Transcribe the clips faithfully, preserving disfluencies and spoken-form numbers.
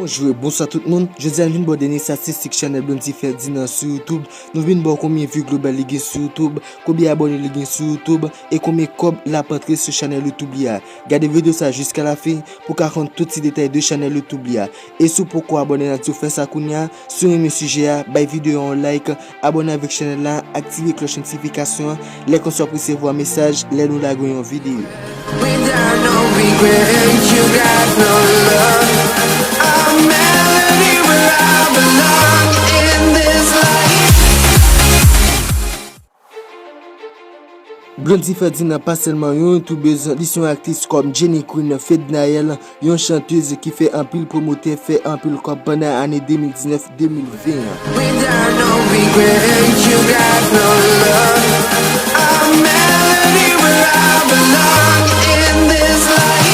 Bonjou e bonswa tout moun. Jodi a nou vin ba w dènye estatistik chanèl Blondy Ferdinand sou YouTube. Nou vin ba w konbyen vi global li gen sou YouTube, konbyen abòne li gen sou YouTube e konbyen kòb l ap antre sou chanèl YouTube li a. Gade videyo sa a jiska lafen pou w ka konn tout ti detay de chanèl YouTube li a. E si w poko abòne, n ap di w fè sa kounye a. Si w renmen sijè a, bay videyo a yon like, abòne avèk chanèl la, aktive klòch notifikasyon an, lè konsa w ap resevwa mesaj lè nou lage yon videyo. Without no regret, you got no love. A melody where I belong in this life. Blondy Ferdinand pa sèlman yon youtubèz, li se yon aktris kòm Jenny Queen, Fednaelle, yon chantèz ki fè anpil pwomotè fè anpil kòb pandan ane de mil diznèf de mil ven an. Without no regret, you got no love. A melody where I belong in this life.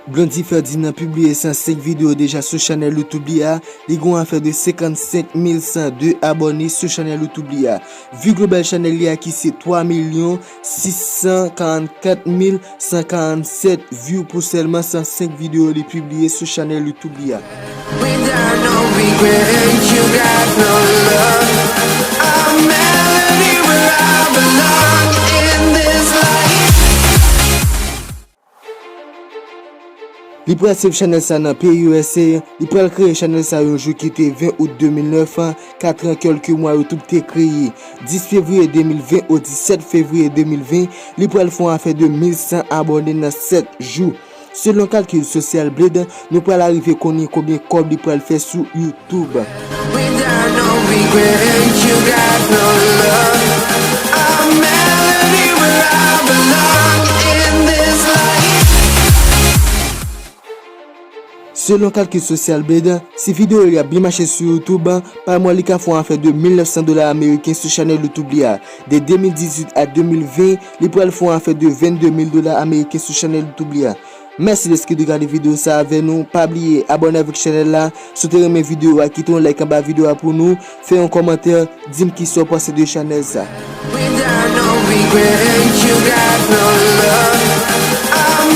Blondy Ferdinand pibliye san senk videyo deja sou chanèl YouTube li a. Li gen yon afè de senkannsenk mil san de abòne sou chanèl YouTube li a. Vi global chanèl li a ki se twa milyon sis san karannkat mil san karannsèt vi pou sèlman san senk videyo li pibliye sou chanèl YouTube li a. Without no regret, you got no love. A melody where I belong in this life. Li pral save chanèl sa nan peyi U S A. Li pral kreye chanèl sa yon jou ki te ven out de mil nèf an, katran kèlke mwa YouTube te kreye. Dis fevriye de mil ven o disèt fevriye de mil ven, li pral fè yon afè de mil san abòne nan sèt jou. Selon kalkil Social Blade, nou pral arive konnen konbyen kòb li pral fè sou YouTube. Without no regret, you got no love. A melody where I belong in this life. Selon kalkil Social Blade, si videyo li ap byen mache sou YouTube, pa mwa li ka fè yon afè de mil nèf san dola ameriken sou chanèl YouTube li a. De de mil dizuit a de mil ven, li pral fè yon afè de vennde mil dola ameriken sou chanèl YouTube li a. Mèsi dèske w te gade videyo sa avè nou. Pa bliye abòne avèk chanèl la. Si w te renmen videyo a, kite yon like anba videyo a pou nou. Fè yon kòmantè, di m kisa w panse de chanèl sa. Without no regret, you got no love. A